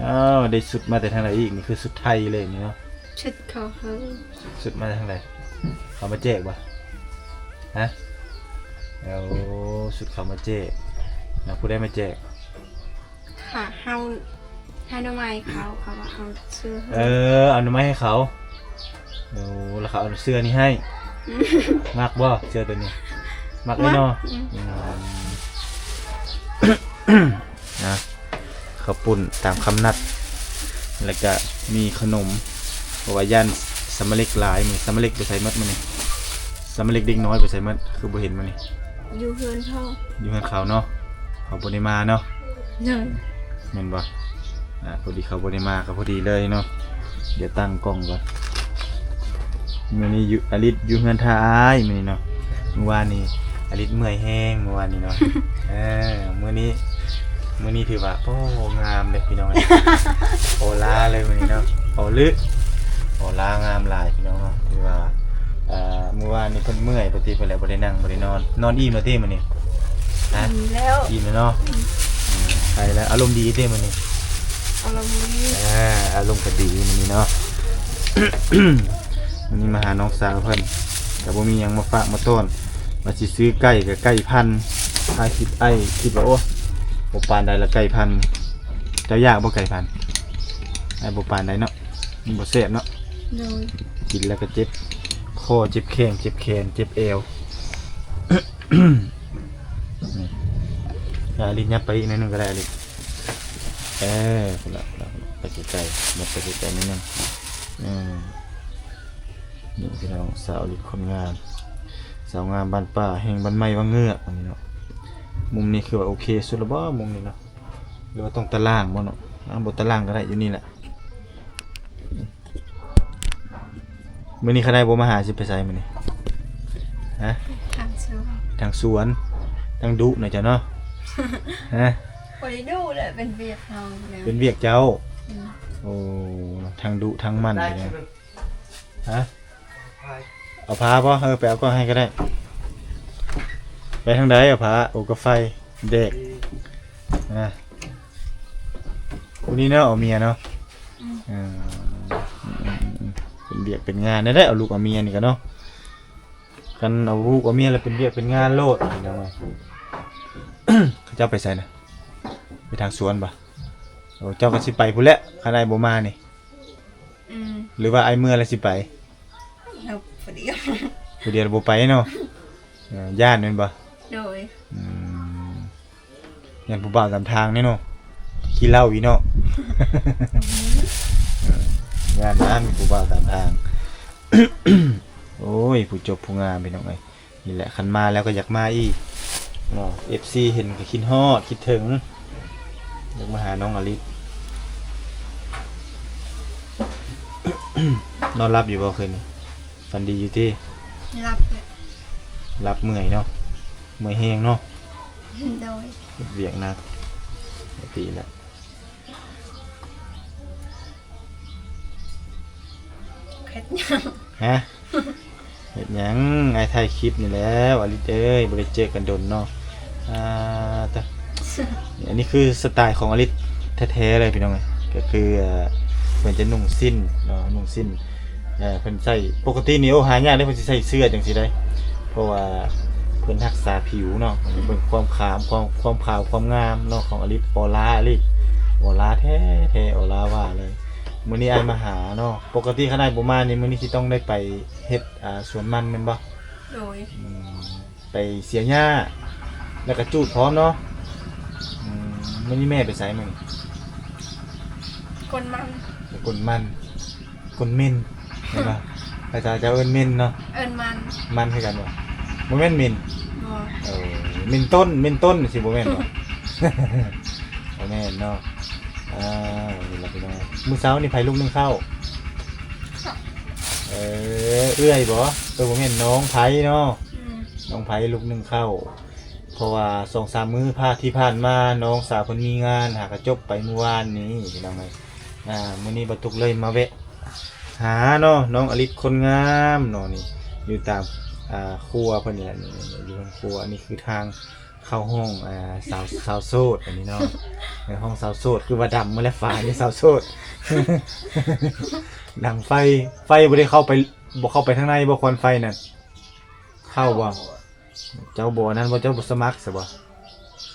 ອ້າວ ໄດ້ຊຸດມາແຕ່ທາງໃດອີກ ນີ້ຄືຊຸດໄທເລີຍນີ້ເນາະ ຊຸດເຂົາເຮົາ ຊຸດມາຈາກທາງໃດ? ເຂົາມາແຈກບໍ່? ຮະ? ໂອ້ ຊຸດເຂົາມາແຈກນະ ຜູ້ໃດມາແຈກ? ຂ້າເຮົາ ໃຫ້ໜໍ່ໄມ້ເຂົາ ເຂົາວ່າເອົາເສື້ອໃຫ້ ເອີ ເອົາໜໍ່ໄມ້ໃຫ້ເຂົາ ໂອ້ ແລ້ວເຂົາເອົາເສື້ອນີ້ໃຫ້ ມັກບໍ່ເສື້ອໂຕນີ້? ມັກເລີຍເນາະ ມັກ ອືມ ອືມ ນະ ເຂົ້າປຸ້ນຕາມຄຳນັດ ແລ້ວກະມີຂະໜົມ ເພາະວ່າຢ້ານສະມາເລັກຫຼາຍ ມື້ນີ້ສະມາເລັກໄປໃສໝົດມື້ນີ້? ສະມາເລັກເດັກນ້ອຍໄປໃສໝົດ? ຄືບໍ່ເຫັນມື້ນີ້ ຢູ່ເຮືອນເຂົາ ຢູ່ເຮືອນເຂົາເນາະ ເຂົາບໍ່ໄດ້ມາເນາະ ໂດຍ ແມ່ນບໍ່? ອ່າ ພໍດີເຂົາບໍ່ໄດ້ມາກໍພໍດີເລີຍເນາະ ດຽວຕັ້ງກ້ອງກ່ອນ ມື້ນີ້ຢູ່ ອາລິດຢູ່ເຮືອນທ່າອ້າຍມື້ນີ້ເນາະ ມື້ວານນີ້ອາລິດເມື່ອຍແຮງ ມື້ວານນີ້ເນາະ ເອີ ມື້ນີ້ ມື້ນີ້ຖືວ່າ ໂອ້ ງາມເດ້ພີ່ນ້ອງ ອໍລາເລີຍມື້ນີ້ເນາະ ອໍລຶ ອໍລາງາມຫຼາຍພີ່ນ້ອງເນາະ ຖືວ່າ ເອີ ມື້ວານນີ້ເພິ່ນເມື່ອຍ ປົກກະຕິເພິ່ນແຫຼະບໍ່ໄດ້ນັ່ງບໍ່ໄດ້ນອນ ນອນອີ່ມແລ້ວຕິມື້ນີ້? ຮະ? ອີ່ມແລ້ວ ອີ່ມແລ້ວເນາະ ອືມ ອືມ ໄປແລ້ວ ອາລົມດີຕິມື້ນີ້? ອາລົມດີ ອ່າ ອາລົມກໍດີມື້ນີ້ເນາະ ມື້ນີ້ມາຫານ້ອງສາວເພິ່ນ ກໍບໍ່ມີຫຍັງມາຝາກມາຕ້ອນ ວ່າຊິຊື້ໄກ່ກໍໄກ່ພັນ ອ້າຍຄິດ ອ້າຍຄິດວ່າ ໂອ້ ບໍ່ປານໃດລະໄກ່ພັນ ເຈົ້າຢາກບໍ່ໄກ່ພັນ? ອ້າຍບໍ່ປານໃດເນາະ ມັນບໍ່ແຊບເນາະ ໂດຍ ກິນແລ້ວກໍເຈັບຄໍ ເຈັບແຂ້ງ ເຈັບແຂນ ເຈັບແອວ ອາລິດ ຍັບໄປອີກໜ້ອຍໜຶ່ງກໍໄດ້ອາລິດ ເອີ ພຸ້ນລະ ພຸ້ນລະ ພຸ້ນລະ ໄປໄກໆ ຍັບໄປໄກໆໜ້ອຍໜຶ່ງ ເອີ ນີ້ພີ່ນ້ອງ ສາວອາລິດຄົນງາມ ສາວງາມບ້ານປ່າ ແຫ່ງບ້ານໃໝ່ວັງເງືອກ ອັນນີ້ເນາະ ມຸມນີ້ຄືວ່າໂອເຄສຸດລະບໍ່ ມຸມນີ້ເນາະ ຫຼືວ່າຕ້ອງຕາລ່າງບໍ່ເນາະ? ອ່າ ບໍ່ຕາລ່າງກໍໄດ້ ຢູ່ນີ້ແຫຼະ ມື້ນີ້ຄັນອ້າຍບໍ່ມາຫາ ຊິໄປໃສມື້ນີ້? ຮະ? ທາງສວນ ທາງສວນ ທາງດຸນະເຈົ້າເນາະ ຮະ? ບໍ່ໄດ້ດຸແຫຼະ ເປັນວຽກເຮົາແລ້ວ ເປັນວຽກເຈົ້າ ອືມ ໂອ້ ທາງດຸທາງໝັ່ນ ຮະ? ເອົາຜ້າບໍ່? ເອີ ໄປເອົາກ້ອງໃຫ້ກໍໄດ້ ໄປທາງໃດເອົາຜ້າ? ໂອ້ ກະໄຟ ແດກ ອ່າ ຜູ້ນີ້ເນາະ ເອົາເມຍເນາະ ອືມ ເອີ ເປັນວຽກເປັນງານແທ້ໆ ເອົາລູກເອົາເມຍນີ້ກໍເນາະ ຄັນເອົາລູກເອົາເມຍແລ້ວເປັນວຽກເປັນງານໂລດ ເຂົາເຈົ້າໄປໃສນະ? ໄປທາງສວນບໍ່? ໂອ້ ເຈົ້າກໍຊິໄປພຸ້ນແຫຼະ ຄັນອ້າຍບໍ່ມານີ້ ອືມ ຫຼືວ່າອ້າຍເມືອແລ້ວຊິໄປ? ເຮົາຜູ້ດຽວ ຜູ້ດຽວບໍ່ໄປເນາະ ເອີ ຢ້ານແມ່ນບໍ່? ໂດຍ ອືມ ຢ້ານຜູ້ບ່າວຕາມທາງເດ້ເນາະ ຂີ້ເຫຼົ້າອີກເນາະ ເອີ ຢ້ານນະ ມີຜູ້ບ່າວຕາມທາງ ໂອ້ຍ ຜູ້ຈົບຜູ້ງາມ ພີ່ນ້ອງເອີຍ. ນີ້ແຫຼະ ຄັນມາແລ້ວກໍຢາກມາອີກເນາະ ເອັຟຊີເຫັນກໍຄິດຮອດຄິດເຖິງ ຢາກມາຫານ້ອງອາລິດ. ນອນຫຼັບຢູ່ບໍ່ຄືນນີ້? ຝັນດີຢູ່ຕິ? ຫຼັບແຫຼະ ຫຼັບເມື່ອຍເນາະ ເມື່ອຍແຮງເນາະ. ໂດຍ ເຮັດວຽກໜັກ ໄດ້ປີແລ້ວ. ເຮັດຫຍັງ? ຮະ? ເຮັດຫຍັງ? ອ້າຍຖ່າຍຄລິບນີ້ແຫຼ້ວ ອາລິດເອີຍ ບໍ່ໄດ້ເຈີກັນດົນເນາະ. ອ່າ ຕະ ອັນນີ້ຄືສະໄຕຂອງອາລິດແທ້ໆເລີຍພີ່ນ້ອງເອີຍ ກໍຄື ເອີ ເພິ່ນຈະນຸ່ງສິ້ນເນາະ ນຸ່ງສິ້ນ ເອີ ເພິ່ນໃສ່ ປົກກະຕິນີ້ ໂອ້ ຫາຍາກເດ້ ເພິ່ນຊິໃສ່ເສື້ອຈັ່ງຊີ້ໄດ໋ ເພາະວ່າເພິ່ນຮັກສາຜິວເນາະ. ເບິ່ງຄວາມຂາມ ຄວາມ ຄວາມຂາວຄວາມງາມເນາະ ຂອງອາລິດ ອອລາອາລິດ ອອລາແທ້ໆ ອອລາວ່າເລີຍ. ມື້ນີ້ອ້າຍມາຫາເນາະ ປົກກະຕິຄັນອ້າຍບໍ່ມານີ້ ມື້ນີ້ຊິຕ້ອງໄດ້ໄປເຮັດ ອ່າ ສວນມັນແມ່ນບໍ່? ໂດຍ ອືມ ໄປເສຍຫຍ້າ ແລ້ວກໍຈູດພ້ອມເນາະ. ອືມ ມື້ນີ້ແມ່ໄປໃສມື້ນີ້? ກົນມັນ ໄປກົນມັນ ກົນເມັນ ແມ່ນບໍ່? ພາສາເຈົ້າເອີ້ນເມັນເນາະ ເອີ້ນມັນ ມັນຄືກັນບໍ່? ບໍ່ແມ່ນເມັນ ບໍ່ ເອີ ເມັນຕົ້ນ ເມັນຕົ້ນຊິບໍ່ແມ່ນບໍ່? ບໍ່ແມ່ນເນາະ. ອ່າ ນີ້ລະພີ່ນ້ອງ ມື້ເຊົ້ານີ້ໃຜລຸກໜຶ້ງເຂົ້າ? ເອີ ເອື້ອຍບໍ່? ເອີ ບໍ່ແມ່ນ ນ້ອງໄພເນາະ ອືມ ນ້ອງໄພລຸກໜຶ້ງເຂົ້າ ເພາະວ່າສອງສາມມື້ຜ່ານ ທີ່ຜ່ານມານ້ອງສາວເພິ່ນມີງານ ຫາກະຈົບໄປມື້ວານນີ້ພີ່ນ້ອງເອີຍ. ອ່າ ມື້ນີ້ບ່າວຕຸກເລີຍມາແວະຫາເນາະ ນ້ອງອາລິດຄົນງາມເນາະ ນີ້ຢູ່ຕາມ ອ່າ ຄົວເພິ່ນນີ້ແຫຼະ ນີ້ຢູ່ເທິງຄົວ. ອັນນີ້ຄືທາງເຂົ້າຫ້ອງ ອ່າ ສາວ ສາວໂສດອັນນີ້ເນາະ ໃນຫ້ອງສາວໂສດ ຄືວ່າດຳໝົດແລ້ວ ຝານີ້ສາວໂສດ ດັງໄຟ ໄຟບໍ່ໄດ້ເຂົ້າໄປ ບໍ່ເຂົ້າໄປທາງໃນບໍ່ ຄວັນໄຟນັ້ນ? ເຂົ້າບໍ່? ເຂົ້າ ເຈົ້າບໍ່ອັນນັ້ນບໍ່? ເຈົ້າບໍ່ສະໝັກຊະບໍ່?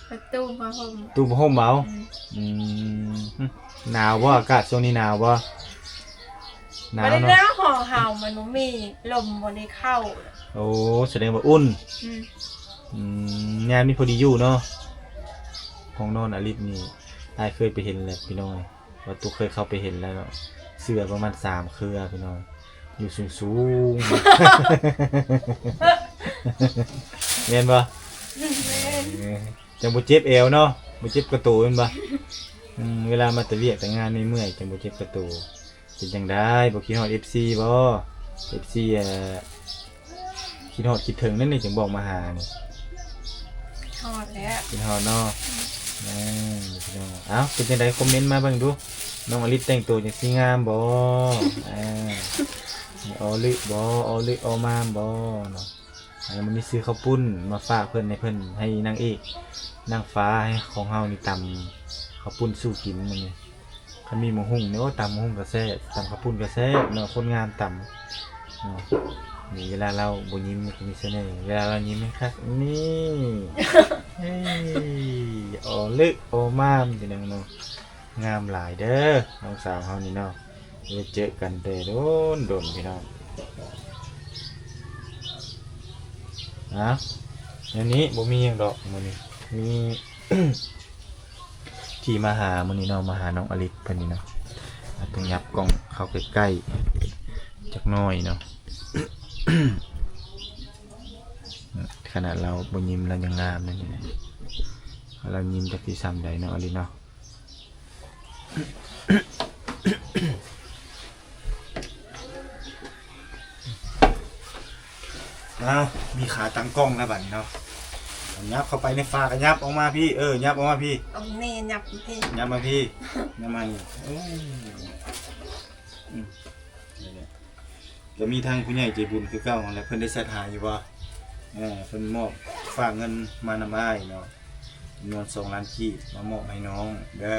ປະຕູຜ້າຫົ່ມ ຕູ້ຜ້າຫົ່ມເອົາ. ອືມ ອືມ ໜາວບໍ່? ອາກາດຊ່ວງນີ້ໜາວບໍ່? ໜາວເນາະ ບໍ່ໄດ້ໜາວ ຫ້ອງເຮົາມັນບໍ່ມີລົມ ບໍ່ໄດ້ເຂົ້າ. ໂອ້ ສະແດງວ່າອຸ່ນ. ອືມ ອືມ ຍາມນີ້ພໍດີຢູ່ເນາະ. ຫ້ອງນອນອາລິດນີ້ ອ້າຍເຄີຍໄປເຫັນແລ້ວພີ່ນ້ອງເອີຍ ວ່າຕຸກເຄີຍເຂົ້າໄປເຫັນແລ້ວເນາະ ເສື້ອປະມານສາມເຄືອພີ່ນ້ອງ ຢູ່ສູງໆ ແມ່ນບໍ່? ແມ່ນ ເອີ ຈັ່ງບໍ່ເຈັບແອວເນາະ ບໍ່ເຈັບກະໂຕແມ່ນບໍ່? ອືມ ເວລາມາແຕ່ວຽກແຕ່ງານເມື່ອຍໆ ຈັ່ງບໍ່ເຈັບກະໂຕ. ເປັນຈັ່ງໃດ ບໍ່ຄິດຮອດເອັຟຊີບໍ່? ເອັຟຊີ ເອີ ຄິດຮອດຄິດເຖິງນັ້ນນີ້ ຈຶ່ງບອກມາຫານີ້. ຮອດແລ້ວ ຄິດຮອດເນາະ. ອືມ ເອີ ພີ່ນ້ອງ ເອົ້າ ເປັນຈັ່ງໃດ ຄອມເມັນມາເບິ່ງດູ ນ້ອງອາລິດແຕ່ງໂຕຈັ່ງຊີ້ງາມບໍ່? ເອີ ອໍລຶບໍ່? ອໍລຶອໍມາມບໍ່ເນາະ? ເອີ ມື້ນີ້ຊື້ເຂົ້າປຸ້ນມາຝາກເພິ່ນ ໃຫ້ເພິ່ນ ໃຫ້ນາງເອກ ນາງຟ້າ ໃຫ້ຂອງເຮົານີ້ຕຳເຂົ້າປຸ້ນສູ່ກິນມື້ນີ້. ຄັນມີໝາກຫຸ່ງນີ້ ໂອ້ ຕຳໝາກຫຸ່ງກໍແຊບ ຕຳເຂົ້າປຸ້ນກໍແຊບເນາະ ຄົນງາມຕຳເນາະ. ນີ້ເວລາລາວບໍ່ຍິ້ມນີ້ກໍມີສະເໜ່ ເວລາລາວຍິ້ມນີ້ຄັກ ນີ້ ເອີ ອໍລຶອໍມາມ ພີ່ນ້ອງເນາະ. ງາມຫຼາຍເດີ ນ້ອງສາວເຮົານີ້ເນາະ ບໍ່ໄດ້ເຈີກັນແຕ່ດົນໆ ພີ່ນ້ອງ. ເອົ້າ ແນວນີ້ບໍ່ມີຫຍັງດອກມື້ນີ້ ມີ ທີ່ມາຫາມື້ນີ້ເນາະ ມາຫານ້ອງອາລິດເພິ່ນນີ້ເນາະ. ອາດຕ້ອງຫຍັບກ້ອງເຂົ້າໃກ້ໆ ຈັກໜ້ອຍເນາະ. ຂະໜາດລາວບໍ່ຍິ້ມລາວຍັງງາມເລີຍນີ້ນະ ລາວຍິ້ມຈັກຊິຊ່ຳໃດເນາະ ອາລິດເນາະ. ອ້າວ ມີຂາຕັ້ງກ້ອງແລ້ວບັດນີ້ເນາະ. ຫຍັບເຂົ້າໄປໃນຝາ ກໍຫຍັບອອກມາພີ້ ເອີ ຫຍັບອອກມາພີ້ ເອົານີ້ຫຍັບພີ້ ຫຍັບມາພີ້ ຫຍັບມານີ້. ໂອ້ຍ ອືມ ນີ້ແຫຼະ ກໍມີທາງຜູ້ໃຫຍ່ໃຈບຸນຄືເກົ່າຫັ້ນແຫຼະ ເພິ່ນໄດ້ແຊັດຫາຢູ່ບໍ່? ເອີ ເພິ່ນມອບ ຝາກເງິນມານຳອ້າຍເນາະ ຈຳນວນສອງລ້ານກີບ ມາມອບໃຫ້ນ້ອງເດີ.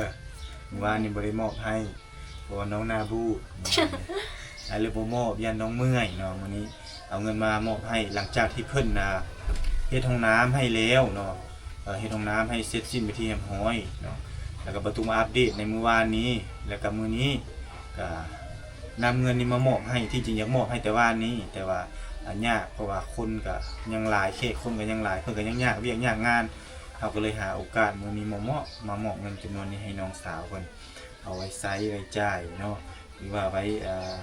ມື້ວານນີ້ບໍ່ໄດ້ມອບໃຫ້ ເພາະວ່ານ້ອງໜ້າບູດ ອ້າຍເລີຍບໍ່ມອບ ຢ້ານນ້ອງເມື່ອຍເນາະ. ມື້ນີ້ເອົາເງິນມາມອບໃຫ້ ຫຼັງຈາກທີ່ເພິ່ນນະ ເຮັດຫ້ອງນ້ຳໃຫ້ແລ້ວເນາະ ເອີ ເຮັດຫ້ອງນ້ຳໃຫ້ເສັດສິ້ນເປັນທີ່ຮຽບຮ້ອຍເນາະ. ແລ້ວກໍປະຕຸມາອັບເດດໃນມື້ວານນີ້ ແລ້ວກໍມື້ນີ້ ກະນຳເງິນນີ້ມາມອບໃຫ້ ທີ່ຈິງຢາກມອບໃຫ້ແຕ່ວານນີ້ ແຕ່ວ່າ ອາ ຍາກ ເພາະວ່າຄົນກໍຍັງຫຼາຍ ແຂກຄົນກໍຍັງຫຼາຍ ເພິ່ນກໍຍັງຍາກວຽກຍາກງານ. ເຮົາກໍເລີຍຫາໂອກາດມື້ນີ້ເໝາະໆ ມາມອບເງິນຈຳນວນນີ້ໃຫ້ນ້ອງສາວເພິ່ນ ເອົາໄວ້ໃຊ້ໄວ້ຈ່າຍເນາະ ຫຼືວ່າໄວ້ ອາ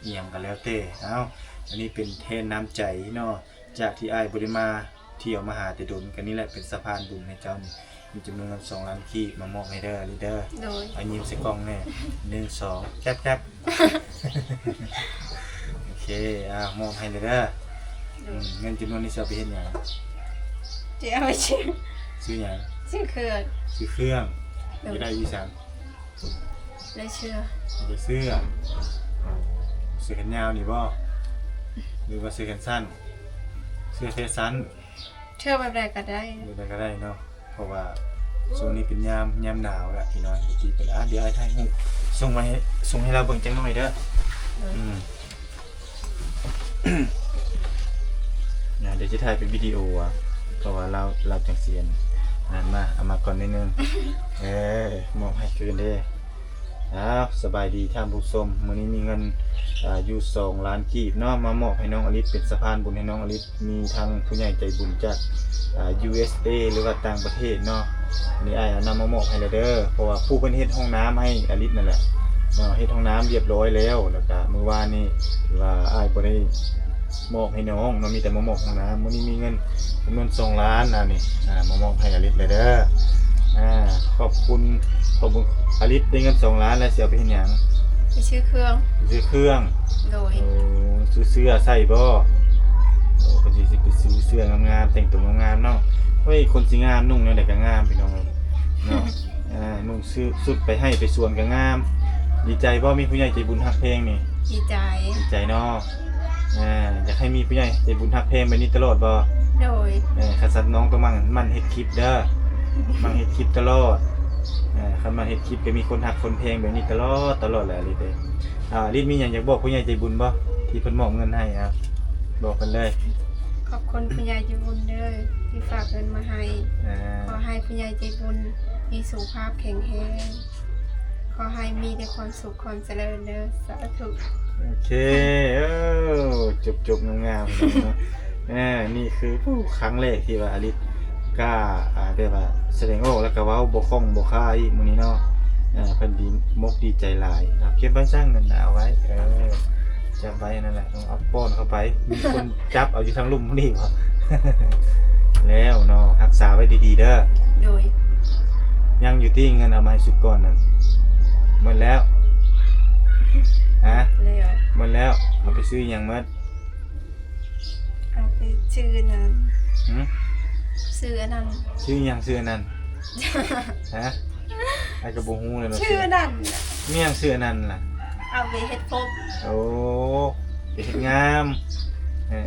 ອີ່ຫຍັງກໍແລ້ວແຕ່. ເອົ້າ ອັນນີ້ເປັນແທນນ້ຳໃຈເນາະ ຈາກທີ່ອ້າຍບໍ່ໄດ້ມາທ່ຽວມາຫາແຕ່ດົນ ກໍນີ້ແຫຼະເປັນສະພານບຸນໃຫ້ເຈົ້ານີ້ ມີຈຳນວນເງິນສອງລ້ານກີບມາມອບໃຫ້ເດີ ອາລິດເດີ. ໂດຍ ອາ ຍິ້ມໃສ່ກ້ອງແດ່ ໜຶ່ງ ສອງ ແກັບໆ. ໂອເຄ ອາ ມອບໃຫ້ເລີຍເດີ. ໂດຍ ອືມ ເງິນຈຳນວນນີ້ຊິເອົາໄປເຮັດຫຍັງ? ຊິເອົາໄປຊື້ ຊື້ຫຍັງ? ຊື້ເຄື່ອງ ຊື້ເຄື່ອງ. ໂດຍ ຢາກໄດ້ອີ່ຫຍັງ? ໄດ້ເສື້ອ ຢາກໄດ້ເສື້ອ. ເສື້ອແຂນຍາວນີ້ບໍ່ ຫຼືວ່າເສື້ອແຂນສັ້ນ? ເສື້ອແຂນສັ້ນ ເສື້ອແບບໃດກໍໄດ້ ແບບໃດກໍໄດ້ເນາະ ເພາະວ່າຊ່ວງນີ້ເປັນຍາມ ຍາມໜາວແລ້ວພີ່ນ້ອງ. ເມື່ອກີ້ເພິ່ນ ອາ ດຽວອ້າຍຖ່າຍຮູບສົ່ງໄວ້ໃຫ້ ສົ່ງໃຫ້ລາວເບິ່ງຈັກໜ້ອຍເດີ. ໂດຍ ອືມ ນະ ດຽວຊິຖ່າຍເປັນວິດີໂອ ອະ ເພາະວ່າລາວ ລາວຈັ່ງຊິອັນນັ້ນມາ. ເອົາມາກ່ອນໜ້ອຍໜຶ່ງ ເອີ ມອບໃຫ້ຄືນເດ້. ອ້າວ ສະບາຍດີທ່ານຜູ້ຊົມ ມື້ນີ້ມີເງິນ ອາ ຢູ່ສອງລ້ານກີບເນາະ ມາມອບໃຫ້ນ້ອງອະລິດ ເປັນສະພານບຸນໃຫ້ນ້ອງອະລິດ. ມີທັງຜູ້ໃຫຍ່ໃຈບຸນຈາກ ອາ ຢູເອສເອ ຫຼືວ່າຕ່າງປະເທດເນາະ. ອັນນີ້ອ້າຍເອົານຳມາມອບໃຫ້ແລ້ວເດີ ເພາະວ່າຜູ້ເພິ່ນເຮັດຫ້ອງນ້ຳໃຫ້ອະລິດນັ້ນແຫຼະເນາະ ເຮັດຫ້ອງນ້ຳລຽບຮ້ອຍແລ້ວ. ແລ້ວກະມື້ວານນີ້ ທີ່ວ່າອ້າຍບໍ່ໄດ້ມອບໃຫ້ນ້ອງເນາະ ມີແຕ່ມາມອບຫ້ອງນ້ຳ. ມື້ນີ້ມີເງິນຈຳນວນສອງລ້ານ ອັນນີ້ ອາ ມາມອບໃຫ້ອະລິດແລ້ວເດີ. ອາ ຂອບຄຸນ ຂອບຄຸນ. ອະລິດໄດ້ເງິນສອງລ້ານແລ້ວ ຊິເອົາໄປເຮັດຫຍັງ? ໄປຊື້ເຄື່ອງ ໄປຊື້ເຄື່ອງ. ໂດຍ ໂອ້ ຊື້ເສື້ອໃສ່ບໍ່? ໂອ້ ເພິ່ນຊິໄປຊື້ເສື້ອງາມໆ ແຕ່ງໂຕງາມໆເນາະ. ໂອ້ຍ ຄົນຊິງາມ ນຸ່ງແນວໃດກໍງາມ ພີ່ນ້ອງເອີຍເນາະ. ອາ ນຸ່ງຊຸດໄປໄຮ່ໄປສວນກໍງາມ. ດີໃຈບໍ່ ມີຜູ້ໃຫຍ່ໃຈບຸນຮັກແພງນີ້? ດີໃຈ ດີໃຈເນາະ. ອາ ຢາກໃຫ້ມີຜູ້ໃຫຍ່ໃຈບຸນຮັກແພງແບບນີ້ຕະຫຼອດບໍ່? ໂດຍ ເອີ ຄັນຊັ້ນນ້ອງຕ້ອງໝັ່ນ ໝັ່ນເຮັດຄລິບເດີ ໝັ່ນເຮັດຄລິບຕະຫຼອດ. ເອີ ຄັນໝັ່ນເຮັດຄລິບກໍມີຄົນຮັກຄົນແພງແບບນີ້ຕະຫຼອດ ຕະຫຼອດແຫຼະ ອະລິດເອີຍ. ອາ ອະລິດມີຫຍັງຢາກບອກຜູ້ໃຫຍ່ໃຈບຸນບໍ່ ທີ່ເພິ່ນມອບເງິນໃຫ້? ອາ ບອກເພິ່ນເລີຍ. ຂອບຄຸນຜູ້ໃຫຍ່ໃຈບຸນເດີ ທີ່ຝາກເງິນມາໃຫ້. ອາ ຂໍໃຫ້ຜູ້ໃຫຍ່ໃຈບຸນມີສຸຂະພາບແຂງແຮງ ຂໍໃຫ້ມີແຕ່ຄວາມສຸກຄວາມຈະເລີນເດີ ສາທຸ. ໂອເຄ ເອີ ຈົບໆ ງາມໆເນາະ. ເອີ ນີ້ຄື ໂອ້ ຄັ້ງແລກທີ່ວ່າອາລິດກ້າ ອາ ແບບວ່າສະແດງອອກ ແລ້ວກໍເວົ້າບໍ່ຄ່ອງບໍ່ຄາອີກມື້ນີ້ເນາະ. ເອີ ເພິ່ນດີ ມົກດີໃຈຫຼາຍ. ເອົາເກັບໄວ້ຊະ ເງິນນະ ເອົາໄວ້ ເອີ ຈັບໄວ້ນັ້ນແຫຼະ ເອົາປ້ອນເຂົ້າໄປ. ມີຄົນຈັບເອົາຢູ່ທາງລຸ່ມພຸ້ນອີກບໍ? ແລ້ວເນາະ ຮັກສາໄວ້ດີໆເດີ. ໂດຍ ຍັງຢູ່ຕິ ເງິນເອົາມາໃຫ້ຊຸດກ່ອນນັ້ນ? ໝົດແລ້ວ? ຮະ? ແລ້ວ ໝົດແລ້ວ. ເອົາໄປຊື້ຫຍັງໝົດ? ເອົາໄປຊື້ອັນນັ້ນ. ຫື? ຊື້ອັນນັ້ນ. ຊື້ຫຍັງ? ຊື້ອັນນັ້ນ. ຮະ? ອ້າຍກໍບໍ່ຮູ້ແລ້ວເນາະ. ຊື້ອັນນັ້ນ. ແມ່ນຫຍັງຊື້ອັນນັ້ນລະ? ເອົາໄປເຮັດຜົມ. ໂອ້ ໄປເຮັດງາມ. ເອີ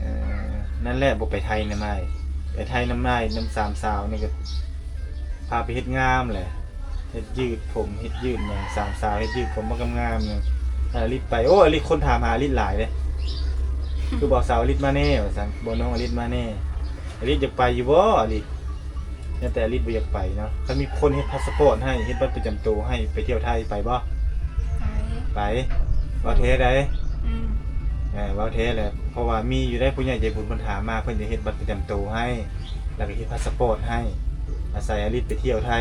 ນັ້ນແຫຼະ ບໍ່ໄປໄທນຳອ້າຍ. ໄປໄທນຳອ້າຍ ນຳສາມສາວນີ້ກໍພາໄປເຮັດງາມແຫຼະ. ເຮັດຍືດຜົມ ເຮັດຍືດຫຍັງ ສາມສາວເຮັດຍືດຜົມມັນກໍງາມ. ອາລິດໄປ ໂອ້ ອາລິດ ຄົນຖາມຫາອາລິດຫຼາຍເດ້. ຄືບໍ່ສາວອາລິດມາແດ່ວ່າຊັ້ນ ບໍ່ນ້ອງອາລິດມາແດ່. ອາລິດຢາກໄປຢູ່ບໍ່? ອາລິດ ແຕ່ອາລິດບໍ່ຢາກໄປເນາະ. ຄັນມີຄົນເຮັດພາສະປອດໃຫ້ ເຮັດບັດປະຈຳໂຕໃຫ້ ໄປທ່ຽວໄທໄປບໍ່? ໄປ ໄປ. ເວົ້າແທ້ໃດ? ອືມ ເອີ ເວົ້າແທ້ແຫຼະ ເພາະວ່າມີຢູ່ໄດ໋ ຜູ້ໃຫຍ່ໃຈບຸນເພິ່ນຖາມມາ ເພິ່ນຈະເຮັດບັດປະຈຳໂຕໃຫ້ ແລ້ວກໍເຮັດພາສະປອດໃຫ້. ອາໄສອາລິດໄປທ່ຽວໄທ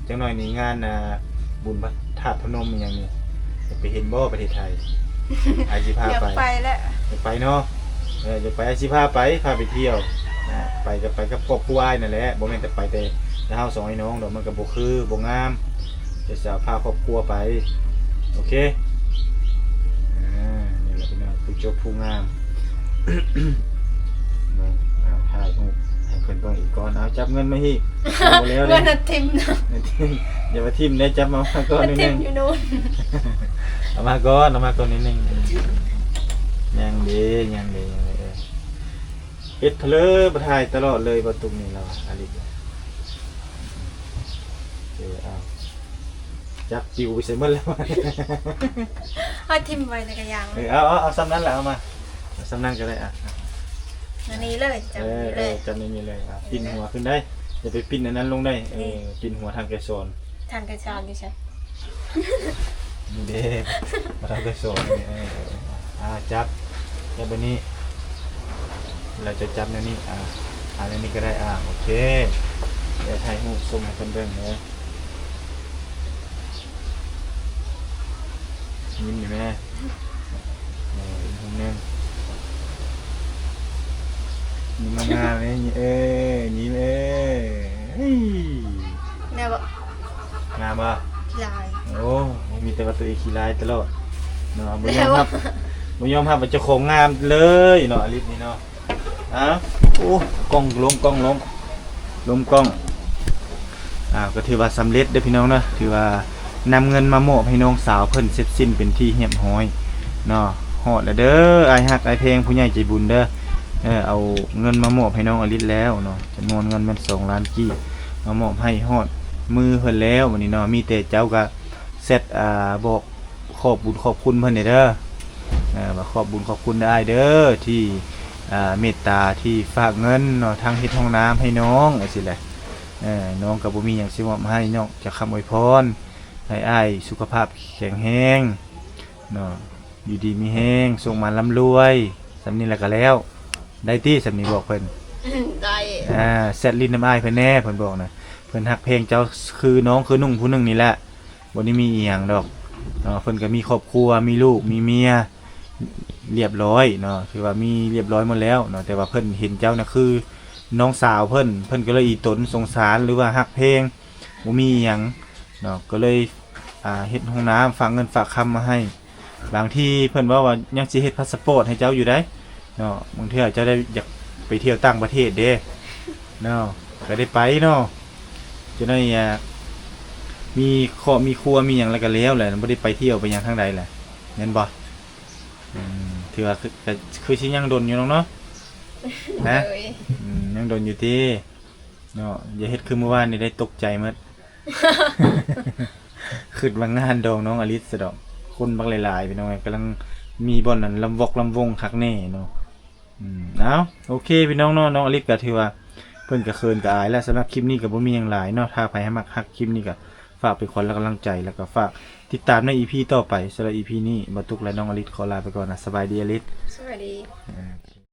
ຈັກໜ້ອຍນີ້ ງານ ອ່າ ບຸນພະທາດພະນົມອີ່ຫຍັງນີ້ ຢາກໄປເຫັນບໍ່ປະເທດໄທ? ອ້າຍຊິພາໄປ. ຢາກໄປແຫຼະ ຢາກໄປເນາະ. ເອີ ຢາກໄປ ອ້າຍຊິພາໄປ ພາໄປທ່ຽວ. ອ່າ ໄປກໍໄປກັບຄອບຄົວອ້າຍນັ້ນແຫຼະ ບໍ່ແມ່ນແຕ່ໄປແຕ່ ແຕ່ເຮົາສອງອ້າຍນ້ອງດອກ ມັນກໍບໍ່ຄື ບໍ່ງາມ. ດຽວຊິພາຄອບຄົວໄປ. ໂອເຄ ອ່າ ນີ້ແຫຼະພີ່ນ້ອງ ຜູ້ຈົບຜູ້ງາມ. ເບິ່ງ ເອົາ ຖ່າຍຮູບໃຫ້ເພິ່ນເບິ່ງອີກກ່ອນ. ເອົາ ຈັບເງິນມາອີກ. ບໍ່ແລ້ວເດ້ ເງິນຫັ້ນຖິ້ມນະ. ຢ່າວ່າຖິ້ມເດ້ ຈັບມາ ມາກ່ອນໜ້ອຍໜຶ່ງ. ເອົາມາກ່ອນ ເອົາມາກ່ອນໜ້ອຍໜຶ່ງ. ຍັງເດ້ ຍັງເດ້ ຍັງເດ້. ເອີ ເຮັດເຜລີບໍ່ຖ່າຍຕະຫຼອດເລີຍ ບໍ່ຕຸກນີ້ລາວ ອາລິດ. ເອີ ເອົາ ຈັກປິວໄປໃສໝົດແລ້ວ. ເຮົາຖິ້ມໄວ້ໃນກະຢາງ. ເອີ ເອົາ ເອົາ ເອົາສ່ຳນັ້ນແຫຼະ ເອົາມາ ເອົາສ່ຳນັ້ນກໍໄດ້. ອ່ະ ອັນນີ້ເລີຍ ຈັບ ເອີ ນີ້ເລີຍ ເອີ ຈັບໃນນີ້ເລີຍ. ອ່ະ ປິ່ນຫົວຂຶ້ນໄດ໋ ຢ່າໄປປິ່ນອັນນັ້ນລົງໄດ໋. ເອີ ປິ່ນຫົວທ່ານໄກສອນ. ທ່ານໄກສອນຢູ່ໃສ? ນີ້ເດ້ ມາທາງໄກສອນນີ້. ເອີ ອ່າ ຈັບ ຈັບແບບນີ້. ແລ້ວຈະຈັບແນວນີ້ ອ່າ ອ່າ ແນວນີ້ກໍໄດ້ ອ່າ ໂອເຄ ດຽວຖ່າຍຮູບສົ່ງໃຫ້ເພິ່ນເບິ່ງເດີ ຍິ້ມຢູ່ແມ່ ເອີ ອີກມຸມໜຶ່ງ ຍິ້ມງາມໆເດ້ ເອີ ຍິ້ມ ເອີ ເອີຍ ແມ່ນບໍ່? ງາມບໍ່? ຂີ້ລາຍ ໂອ້ ມີແຕ່ວ່າຕົວເອງຂີ້ລາຍຕະຫຼອດເນາະ ບໍ່ຍອມຮັບ ບໍ່ຍອມຮັບວ່າເຈົ້າຂອງງາມເລີຍເນາະ ອາລິດນີ້ເນາະ ອ້າວ ໂອ້ ກ້ອງລົ້ມ ກ້ອງລົ້ມ ລົ້ມກ້ອງ ອ່າ ກໍຖືວ່າສຳເລັດເດີພີ່ນ້ອງເດີ ຖືວ່ານຳເງິນມາມອບໃຫ້ນ້ອງສາວເພິ່ນເສັດສິ້ນເປັນທີ່ຮຽບຮ້ອຍເນາະ ຮອດແລ້ວເດີ ອ້າຍຮັກອ້າຍແພງຜູ້ໃຫຍ່ໃຈບຸນເດີ ເອີ ເອົາເງິນມາມອບໃຫ້ນ້ອງອາລິດແລ້ວເນາະ ຈຳນວນເງິນແມ່ນສອງລ້ານກີບ ມາມອບໃຫ້ຮອດມືເພິ່ນແລ້ວ ບັດນີ້ເນາະ ມີແຕ່ເຈົ້າກໍແຊັດ ອ່າ ບອກ ຂອບບຸນຂອບຄຸນເພິ່ນແດ່ເດີ ເອີ ວ່າຂອບບຸນຂອບຄຸນເດີອ້າຍເດີ ທີ່ ອ່າ ເມດຕາ ທີ່ຝາກເງິນເນາະ ທັງເຮັດຫ້ອງນ້ຳໃຫ້ນ້ອງ ຈັ່ງຊີ້ແຫຼະ ເອີ ນ້ອງກໍບໍ່ມີຫຍັງຊິມອບໃຫ້ ນອກຈາກຄຳອວຍພອນ ໃຫ້ອ້າຍສຸຂະພາບແຂງແຮງເນາະ ຢູ່ດີມີແຮງ ໂຊກໝານລ່ຳລວຍ ສ່ຳນີ້ລະກໍແລ້ວ ໄດ້ຕິ ສ່ຳນີ້ບອກເພິ່ນ ໄດ້ ອ່າ ແຊັດຫຼິ້ນນຳອ້າຍເພິ່ນແດ່ ເພິ່ນບອກນະ ເພິ່ນຮັກແພງເຈົ້າຄືນ້ອງຄືໜຸ່ງຜູ້ໜຶ່ງນີ້ແຫຼະ. ບໍ່ໄດ້ມີອີ່ຫຍັງດອກເນາະ ເພິ່ນກໍມີຄອບຄົວ ມີລູກ ມີເມຍ ລຽບຮ້ອຍເນາະ ຖືວ່າມີລຽບຮ້ອຍໝົດແລ້ວເນາະ ແຕ່ວ່າເພິ່ນເຫັນເຈົ້ານະຄືນ້ອງສາວເພິ່ນ ເພິ່ນກໍເລີຍອີ່ຕົນສົງສານ ຫຼືວ່າຮັກແພງ ບໍ່ມີອີ່ຫຍັງເນາະ ກໍເລີຍ ອ່າ ເຮັດຫ້ອງນ້ຳ ຝາກເງິນຝາກຄຳມາໃຫ້ ບາງທີເພິ່ນເວົ້າວ່າຍັງຊິເຮັດພາສະປອດໃຫ້ເຈົ້າຢູ່ໃດ໋ເນາະ ບາງເທື່ອເຈົ້າໄດ້ຢາກໄປທ່ຽວຕ່າງປະເທດເດ້ເນາະ ກໍໄດ້ໄປເນາະ ຈະໄດ້ ອ່າ ມີຄອບມີຄົວມີຫຍັງແລ້ວກໍແລ້ວແຫຼະ ບໍ່ໄດ້ໄປທ່ຽວໄປຫຍັງທາງໃດແຫຼະ ແມ່ນບໍ່? ອືມ ຖືວ່າຄື ກໍຄືຊິຍັງດົນຢູ່ດອກເນາະ ຮະ ໂດຍ ອືມ ຍັງດົນຢູ່ຕິເນາະ ຢ່າເຮັດຄືມື້ວານນີ້ໄດ້ຕົກໃຈໝົດ ຄິດວ່າງານດອງນ້ອງອາລິດຊະດອກ ຄົນບັກຫຼາຍໆ ພີ່ນ້ອງເອີຍ ກຳລັງມີບ່ອນນັ້ນລຳວອກລຳວົງຄັກແນ່ເນາະ ອືມ ເອົາ ໂອເຄ ພີ່ນ້ອງເນາະ ນ້ອງອາລິດກໍຖືວ່າເພິ່ນກໍເຂີນກໍອາຍແລ້ວ ສຳລັບຄລິບນີ້ກໍບໍ່ມີຫຍັງຫຼາຍເນາະ ຖ້າໃຜມັກຮັກຄລິບນີ້ກໍຝາກເປັນຂວັນແລະກຳລັງໃຈ ແລ້ວກໍຝາກຕິດຕາມໃນອີພີຕໍ່ໄປ ສຳລັບອີພີນີ້ ບ່າວຕຸກ ແລະ ນ້ອງອາລິດຂໍລາໄປກ່ອນນະ ສະບາຍດີອາລິດ ສະບາຍດີ ເອີ